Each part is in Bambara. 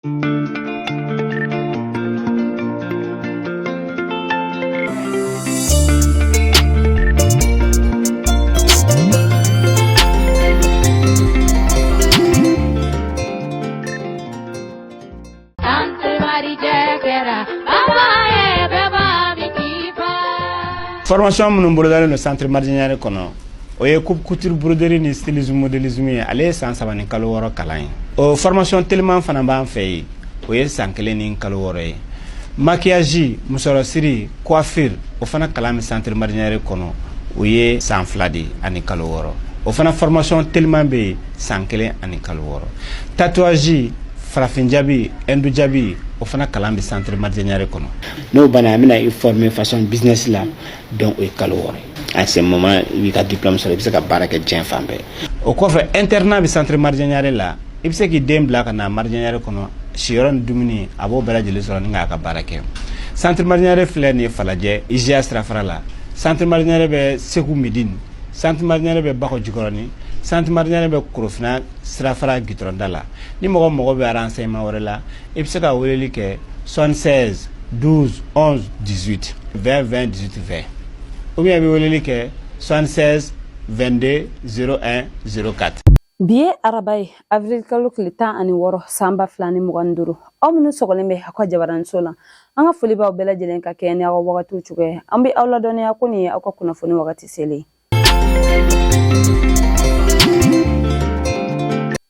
Formation minnu bolodalen don centre Mardian Niare kɔnɔ, o ye coupe couture, broderie ni stylisme, modélisme ye. Ale ye san 3 ni kalo 6 kalan ye. O formation teliman fana b'an fɛ yen, o ye san 1 ni kalo 6 ye. Maquillage, musɔrɔsiri, coiffure, o fana kalan bɛ centre Mardian Niare kɔnɔ, o ye san 2 de ani kalo 6. O fana formation teliman bɛ yen, san 1 ani kalo 6. Tatouage, farafin jabi, hindu jabi, o fana kalan bɛ centre Mardian Niare kɔnɔ. N'o banna, an bɛna i former façon business la. Donc o ye kalo 6 ye. À ce moment, i b'i ka diplôme sɔrɔ, i bɛ se ka baara kɛ diɲɛ fan bɛɛ. O kɔfɛ, internat bɛ centre Mardian Niare la. I bɛ se k'i den bila ka na Mardian Niare kɔnɔ, siyɔrɔ ni dumuni, a b'o bɛɛ lajɛlen sɔrɔ ni k'a ka baara kɛ. Centre Mardian Niare filɛ nin ye Falajɛ, IGA sirafara la. Centre Mardian Niare bɛ Segu Midine, centre Mardian Niare bɛ Bakɔ Jikɔrɔni, centre Mardian Niare bɛ Korofina sirafara gitɔrɔnda la. Ni mɔgɔ mago bɛ renseignement wɛrɛ la, i bɛ se ka weleli kɛ 76 12 11 18 20 20 18 20, ou bien i bɛ weleli kɛ 76 22 01 04. Bi ye araba ye, avril kalo tile 16, san 2025. Aw minnu sɔgɔlen bɛ aw ka jabaraniso la, an ka foli b'aw bɛɛ lajɛlen ka kɛ ni aw ka wagatiw cogoya. An bɛ aw ladɔnniya ko nin ye aw ka kunnafoni wagati selen.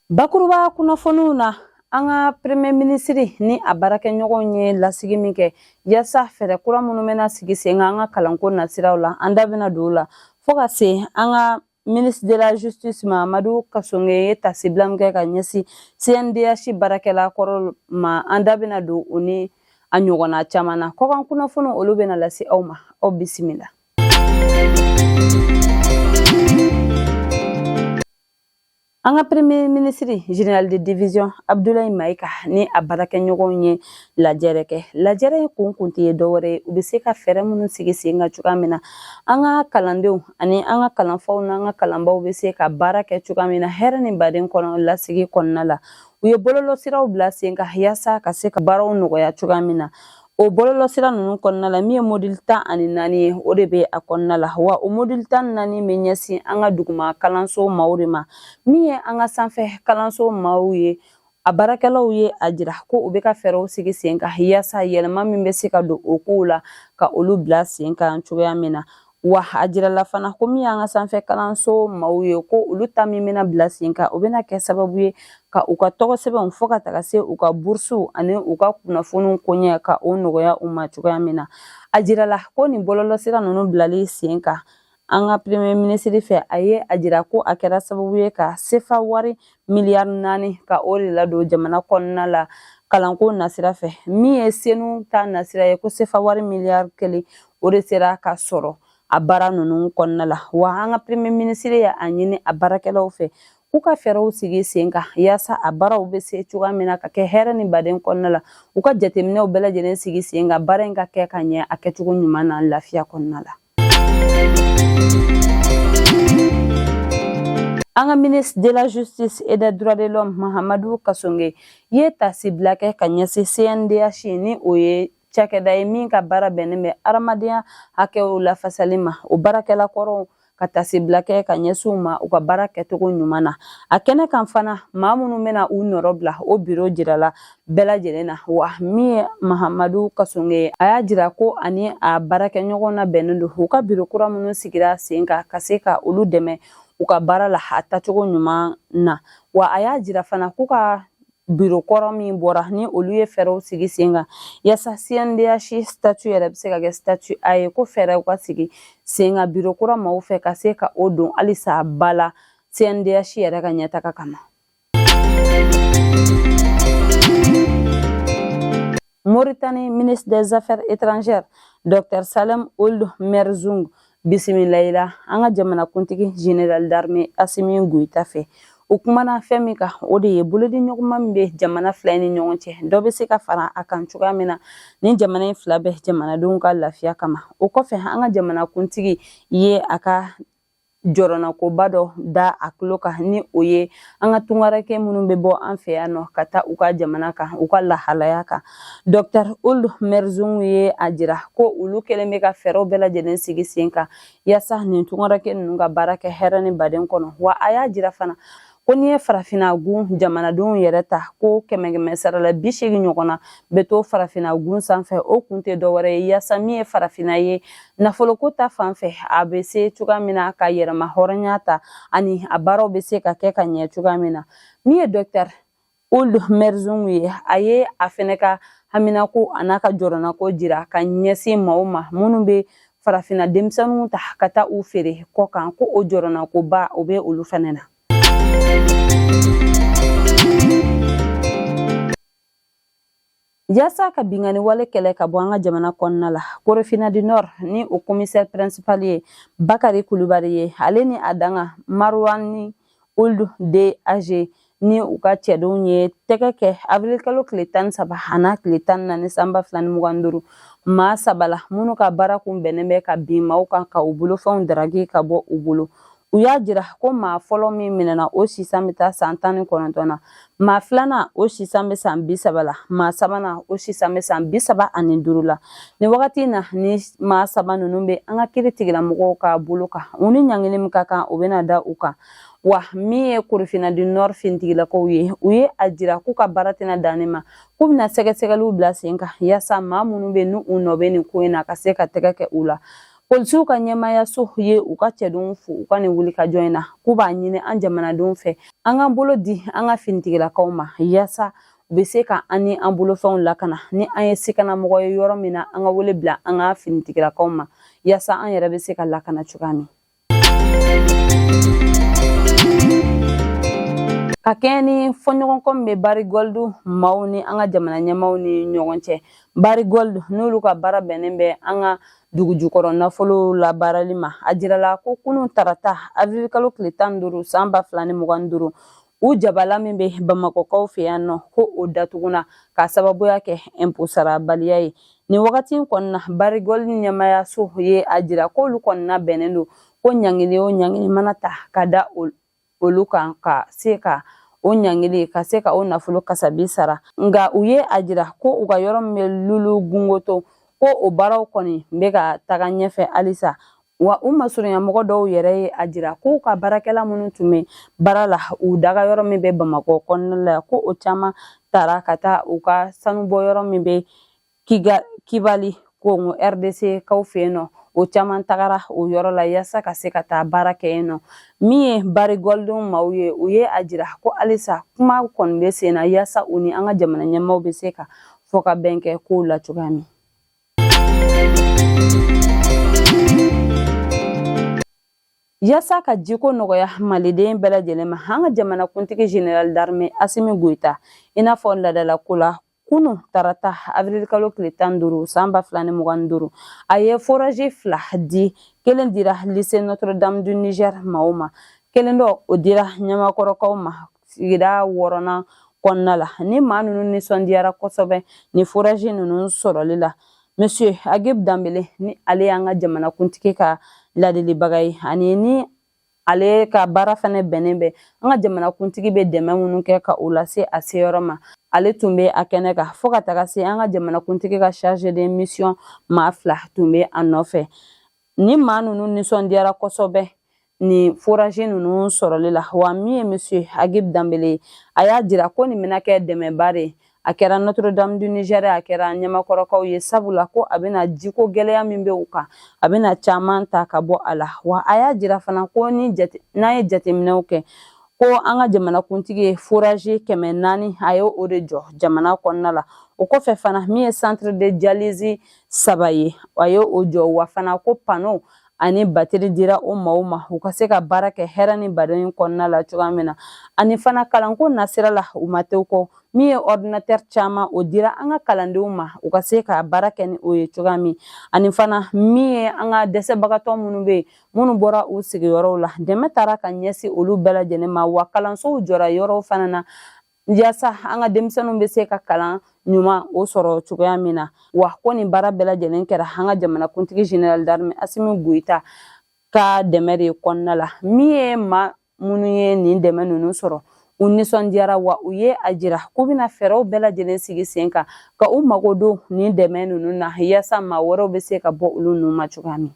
Bakuruba kunnafoniw na, an ka premier ministre ni a baarakɛɲɔgɔnw ye lasigi min kɛ yaasa fɛɛrɛ kura minnu bɛna sigi sen kan an ka kalanko nasiraw la, an da bɛna don o la, fo ka se an ka ministre de la Justice Mahamadou Kassogué ye tasibila min kɛ ka ɲɛsin CNDH baarakɛla kɔrɔ ma, an da bɛna don o ni a ɲɔgɔnna caman na. Kɔkan kunnafoniw, olu bɛna lase aw ma. Aw bisimila. An ka premier ministre, général de division Abdoulaye Maïga, ni a baarakɛɲɔgɔnw ye lajɛrɛ kɛ. Lajɛrɛ in kun tɛ ye dɔwɛrɛ ye, u bɛ se ka fɛɛrɛ minnu sigi sen kan cogoya min na, an ka kalandenw ani an ka kalanfaw n'an ka kalanbaw bɛ se ka baara kɛ cogoya min na hɛrɛ ni baden kɔnɔ lasigi kɔnɔna la. U ye bɔlɔlɔsiraw bila sen kan yaasa ka se ka baaraw nɔgɔya cogoya min na. O bɔlɔlɔsira ninnu kɔnɔna la, min ye module 14 ye, o de bɛ a kɔnɔna la. Wa o module 14 bɛ ɲɛsin an ka duguma kalanso maaw de ma. Min ye an ka sanfɛ kalanso maaw ye, a baarakɛlaw ye a jira ko u bɛ ka fɛɛrɛw sigi sen kan yaasa yɛlɛma min bɛ se ka don o kow la, ka olu bila sen kan cogoya min na. Wa a jirala fana ko min y'an ka sanfɛ kalanso maaw ye, ko olu ta min bɛna bila sen kan, o bɛna kɛ sababu ye ka u ka tɔgɔ sɛbɛnw, fo ka taga se u ka burusiw ani u ka kunnafoniw koɲɛ, ka o nɔgɔya u ma cogoya min na. A jirala ko nin bɔlɔlɔsira ninnu bilali sen kan an ka premier ministre fɛ, a ye a jira ko a kɛra sababu ye ka sefa wari miliyari 4, ka o de ladon jamana kɔnɔna la kalanko nasira fɛ. Min ye senu ta nasira ye, ko sefa wari miliyari 1, o de sera ka sɔrɔ a baara ninnu kɔnɔna la. Wa an ka premier ministre ye a ɲini a baarakɛlaw fɛ k'u ka fɛɛrɛw sigi sen kan yaasa a baaraw bɛ se cogoya min na ka kɛ hɛrɛ ni baden kɔnɔna la, u ka jateminɛw bɛɛ lajɛlen sigi sen kan, baara in ka kɛ ka ɲɛ a kɛcogo ɲuman na lafiya kɔnɔna la. An ka ministre de la Justice et des Droits de l'Homme Mahamadou Kassogué ye tasibila kɛ ka ɲɛsin CNDH, ni o ye cakɛda ye min ka baara bɛnnen bɛ adamadenya hakɛw lafasali ma, o baarakɛla kɔrɔw, ka tasibila kɛ ka ɲɛsin u ma u ka baara kɛcogo ɲuman na. A kɛnɛ kan fana, maa minnu bɛna u nɔrɔ bila, o biro jirala bɛɛ lajɛlen na. Wa min ye Mahamadu Kassogué ye, a y'a jira ko ani a baarakɛɲɔgɔnw na bɛnnen don u ka biro kura minnu sigira sen kan, ka se ka olu dɛmɛ u ka baara la a tacogo ɲuman na. Wa a y'a jira fana k'u ka biro kɔrɔ min bɔra, ni olu ye fɛɛrɛw sigi sen kan yaasa CNDH statut yɛrɛ bɛ se ka kɛ statut A ye, ko fɛɛrɛw ka sigi sen kan biro kura maaw fɛ ka se ka o don halisa ba la CNDH yɛrɛ ka ɲɛtaga kama. Mauritanie ministre des Affaires étrangères Dr Salem Ould Merzoug bisimilayira an ka jamanakuntigi général d'armée Assimi Goïta fɛ. U kumana fɛn min kan, o de ye bolodi ɲɔgɔnma min bɛ jamana fila ni ɲɔgɔn cɛ, dɔ bɛ se ka fara a kan cogoya min na ni jamana in fila bɛ jamanadenw ka lafiya kama. O kɔfɛ, an ka jamanakuntigi ye a ka jɔrɔnakoba dɔ da a tulo kan, ni o ye an ka tungaranke minnu bɛ bɔ an fɛ yan nɔ ka taa u ka jamana kan, u ka lahalaya kan. Dr Ould Merzougou ye a jira ko olu kɛlen bɛ ka fɛɛrɛw bɛɛ lajɛlen sigi sen kan yaasa nin tungaranke ninnu ka baara kɛ hɛrɛ ni baden kɔnɔ. Wa a y'a jira fana ko n'i ye farafinna gun jamanadenw yɛrɛ ta, ko kɛmɛ kɛmɛ sara la 80 ɲɔgɔn na bɛ to farafinna gun sanfɛ. O kun tɛ dɔwɛrɛ ye yaasa min ye farafinna ye nafoloko ta fan fɛ, a bɛ se cogoya min na ka yɛrɛma hɔrɔnya ta, ani a baaraw bɛ se ka kɛ ka ɲɛ cogoya min na. Min ye Dr Ould Merzougou ye, a ye a fɛnɛ ka haminako a n'a ka jɔrɔnako jira ka ɲɛsin maaw ma minnu bɛ farafinna denmisɛnninw ta ka taa u feere kɔ kan, ko o jɔrɔnakoba o bɛ olu fɛnɛ na. Yaasa ka binkanni wale kɛlɛ ka bɔ an ka jamana kɔnɔna la, Korofina du Nord ni o commissaire principal ye Bakari Kulubali ye, ale ni a danga Marouane Ould DAG ni u ka cɛdenw ye tɛgɛ kɛ avril kalo tile 13 a n'a tile 14 san 2025 maa saba la minnu ka baara kun bɛnnen bɛ ka bin maaw kan ka u bolofɛnw daraki ka bɔ u bolo. U y'a jira ko maa fɔlɔ min minɛna, o sisan bɛ taa san 19 na, maa filanan, o sisan bɛ san 30 la, maa sabanan, o sisan bɛ san 35 la. Nin wagati in na, ni maa saba ninnu bɛ an ka kiri tigilamɔgɔw ka bolo kan, u ni ɲangili min ka kan, o bɛna da u kan. Wa min ye Korofina du Nord finitigilakaw ye, u ye a jira k'u ka baara tɛna dan nin ma, k'u bɛna sɛgɛsɛgɛliw bila sen kan yaasa maa minnu bɛ n'u nɔ bɛ nin ko in na, ka se ka tɛgɛ kɛ u la. Polisiw ka ɲɛmaayaso ye u ka cɛdenw fo u ka nin wulikajɔ in na, k'u b'a ɲini an jamanadenw fɛ, an k'an bolo di an ka finitigilakaw ma yaasa u bɛ se ka an ni an bolofɛnw lakana. Ni an ye sikanamɔgɔ ye yɔrɔ min na, an ka wele bila an ka finitigilakaw ma yaasa an yɛrɛ bɛ se ka lakana cogoya min. Ka kɛɲɛ ni fɔɲɔgɔnkɔ min bɛ Barrick Gold maaw ni an ka jamana ɲɛmaaw ni ɲɔgɔn cɛ, Barrick Gold n'olu ka baara bɛnnen bɛ an ka dugu jukɔrɔ nafolo labaarali ma, a jirala ko kunun tarata avril kalo tile 15 san 2025, u jabala min bɛ Bamakɔkaw fɛ yan nɔ, ko o datuguna k'a sababuya kɛ ɛnpo sarabaliya ye. Nin wagati in kɔnɔna, Barrick Gold ɲɛmaayaso ye a jira k'olu kɔnɔna bɛnnen don ko ɲangili o ɲangili mana ta ka da olu kan, ka se ka o ɲangili, ka se ka o nafolo kasabi sara. Nka u ye a jira ko u ka yɔrɔ min bɛ Lulu Gungoto, ko o baaraw kɔni bɛ ka taga ɲɛfɛ halisa. Wa u masurunyamɔgɔ dɔw yɛrɛ ye a jira k'u ka baarakɛla minnu tun bɛ baara la u daga yɔrɔ min bɛ Bamakɔ kɔnɔna la, ko o caman taara ka taa u ka sanubɔ yɔrɔ min bɛ Kibali Kongo RDC kaw fɛ yen nɔ, o caman tagara o yɔrɔ la yaasa ka se ka taa baara kɛ yen nɔ. Min ye Barrick Gold maaw ye, u ye a jira ko halisa kuma kɔni bɛ sen na yaasa u ni an ka jamana ɲɛmaaw bɛ se ka fɔ ka bɛn kɛ kow la cogoya min. Yaasa ka jiko nɔgɔya maliden bɛɛ lajɛlen ma, an ka jamanakuntigi général d'armée Asimi Goyita, i n'a fɔ laadalako la, kunu tarata avril kalo tile 15 san 2025, a ye forage fila di. Kelen dira lycée Notre Dame du Niger maaw ma, kelen dɔ o dira Ɲamakɔrɔkaw ma sigida wɔɔrɔnan kɔnɔna la. Ni maa ninnu nisɔndiyara kosɛbɛ ni forage ninnu sɔrɔli la. Monsieur Agib Danbele, ni ale y'an ka jamanakuntigi ka ladilibaga ye, ani ni ale ka baara fɛnɛ bɛnnen bɛ an ka jamanakuntigi bɛ dɛmɛ minnu kɛ ka o lase a seyɔrɔ ma, ale tun bɛ a kɛnɛ kan, fo ka taga se an ka jamanakuntigi ka chargé de mission maa fila tun bɛ a nɔfɛ. Ni maa ninnu nisɔndiyara kosɛbɛ ni forage ninnu sɔrɔli la. Wa min ye monsieur Agib Danbele ye, a y'a jira ko nin bɛna kɛ dɛmɛba de ye, a kɛra Notre Dame du Niger, a kɛra Ɲamakɔrɔkaw ye, sabula ko a bɛna jiko gɛlɛya min bɛ u kan, a bɛna caman ta ka bɔ a la. Wa a y'a jira fana ko ni n'an ye jateminɛw kɛ, ko an ka jamanakuntigi ye forage 400, a ye o de jɔ jamana kɔnɔna la. O kɔfɛ fana, min ye centre de dialyse saba ye, a ye o jɔ. Wa fana ko panneau ani batiri dira o maaw ma, u ka se ka baara kɛ hɛrɛ ni baden kɔnɔna la cogoya min na. Ani fana kalanko nasira la, u ma to kɔ. Min ye ordinateur caman, o dira an ka kalandenw ma, u ka se ka baara kɛ ni o ye cogoya min. Ani fana min ye an ka dɛsɛbagatɔ minnu bɛ yen, minnu bɔra u sigiyɔrɔw la, dɛmɛ taara ka ɲɛsin olu bɛɛ lajɛlen ma. Wa kalansow jɔra yɔrɔw fana na yaasa an ka denmisɛnninw bɛ se ka kalan ɲuman o sɔrɔ cogoya min na. Wa ko nin baara bɛɛ lajɛlen kɛra an ka jamanakuntigi général d'armée Asimi Goyita ka dɛmɛ de kɔnɔna la. Min ye maa minnu ye nin dɛmɛ ninnu sɔrɔ, u nisɔndiyara, wa u ye a jira k'u bɛna fɛɛrɛw bɛɛ lajɛlen sigi sen kan ka u mago don nin dɛmɛ ninnu na, yaasa maa wɛrɛw bɛ se ka bɔ olu ninnu ma cogoya min.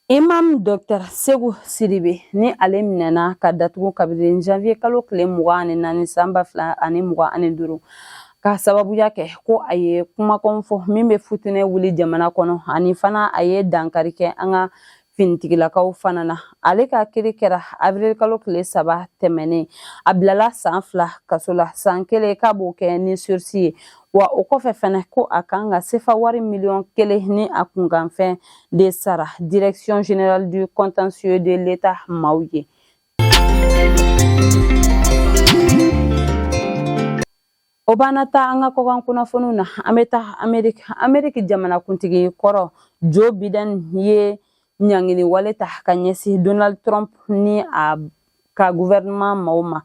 Imam Dr Segu Sidibe ni ale minɛna ka datugu kabini janvier kalo tile 24 san 2025, ka sababuya kɛ ko a ye kumakanw fɔ min bɛ futinɛ wuli jamana kɔnɔ, ani fana a ye dankari kɛ an ka finitigilakaw fana na. Ale ka kiri kɛra avril kalo tile 3 tɛmɛnen. A bilala san 2 kaso la, san 1 k'a b'o kɛ ni sursis ye, wa o kɔfɛ fɛnɛ ko a kan ka sefa wari miliyɔn 1 ni a kunkanfɛn de sara Direction générale du contentieux de l'État maaw ye. O b'an ta an ka kɔkan kunnafoniw na. An bɛ taa Ameriki. Ameriki jamanakuntigi kɔrɔ Joe Biden ye ɲangini wale ta ka ɲɛsin Donald Trump ni a ka gouvernement maaw ma,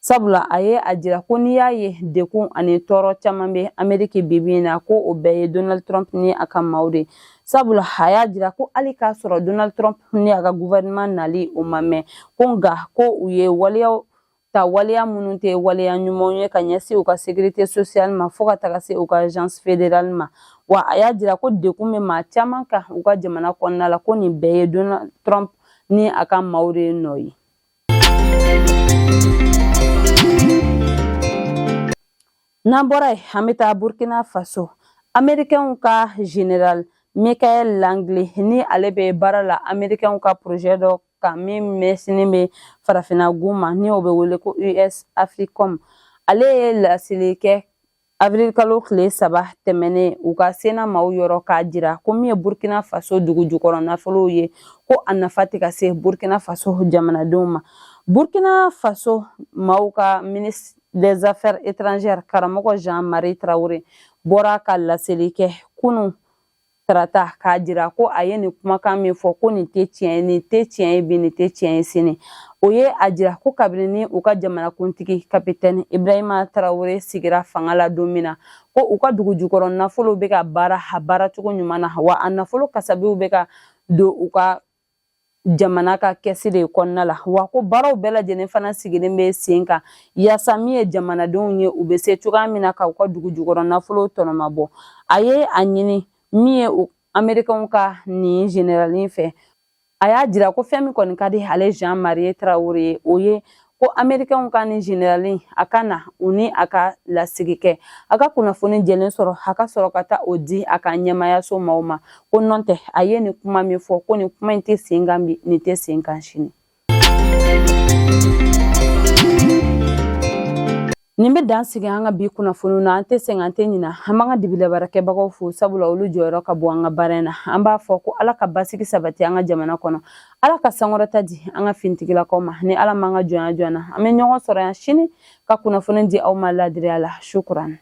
sabula a ye a jira ko n'i y'a ye dekun ani tɔɔrɔ caman bɛ Ameriki bibi in na, ko o bɛɛ ye Donald Trump ni a ka maaw de. Sabula a y'a jira ko hali k'a sɔrɔ Donald Trump ni a ka gouvernement nali o ma mɛn, ko nka ko u ye waleyaw ta, waleya minnu tɛ waleya ɲumanw ye ka ɲɛsin u ka sécurité sociale ma, fo ka taga se u ka agence fédérale ma. Wa a y'a jira ko dekun bɛ maa caman kan u ka jamana kɔnɔna la, ko nin bɛɛ ye Donald Trump ni a ka maaw de nɔ ye. N'an bɔra yen, an bɛ taa Burkina Faso. Américains ka général Michael Langley ni ale bɛ baara la Américains ka projet dɔ kan min ɲɛsinnen bɛ farafinna gun ma, ni o bɛ wele ko US Africom, ale ye laseli kɛ avril kalo tile 3 tɛmɛnen u ka Sénat maaw yɔrɔ, k'a jira ko min ye Burkina Faso dugu jukɔrɔ nafolow ye, ko a nafa tɛ ka se Burkina Faso jamanadenw ma. Burkina Faso maaw ka ministre des Affaires étrangères, karamɔgɔ Jean-Marie Traoré, bɔra ka laseli kɛ kunun tarata, k'a jira ko a ye nin kumakan min fɔ, ko nin tɛ tiɲɛ ye, nin tɛ tiɲɛ ye bi, nin tɛ tiɲɛ ye sini. O ye a jira ko kabini ni u ka jamanakuntigi kapitɛni Ibrahima Traoré sigira fanga la don min na, ko u ka dugu jukɔrɔ nafolo bɛ ka baara a baaracogo ɲuman na, wa a nafolo kasabiw bɛ ka don u ka jamana ka kɛsi de kɔnɔna la, wa ko baaraw bɛɛ lajɛlen fana sigilen bɛ sen kan yaasa min ye jamanadenw ye, u bɛ se cogoya min na ka u ka dugu jukɔrɔ nafolo tɔnɔmabɔ. A ye a ɲini min ye Américains ka nin général fɛ, a y'a jira ko fɛn min kɔni ka di ale Jean Marie Traoré ye, o ye ko Américains ka nin général a ka na u ni a ka lasigi kɛ, a ka kunnafoni jɛlen sɔrɔ, a ka sɔrɔ ka taa o di a ka ɲɛmayaso maaw ma, ko nɔntɛ a ye nin kuma min fɔ, ko nin kuma in tɛ sen kan bi, nin tɛ sen kan sini. Nin bɛ dan sigi an ka bi kunnafoniw na. An tɛ sɛgɛn, an tɛ ɲina. An b'an ka dibilabaarakɛbagaw fo, sabula olu jɔyɔrɔ ka bon an ka baara in na. An b'a fɔ ko Ala ka basigi sabati an ka jamana kɔnɔ, Ala ka sankɔrɔta di an ka finitigilakaw ma. Ni Ala m'an ka jɔnya jɔ an na, an bɛ ɲɔgɔn sɔrɔ yan sini ka kunnafoni di aw ma ladiriya la. Shukran.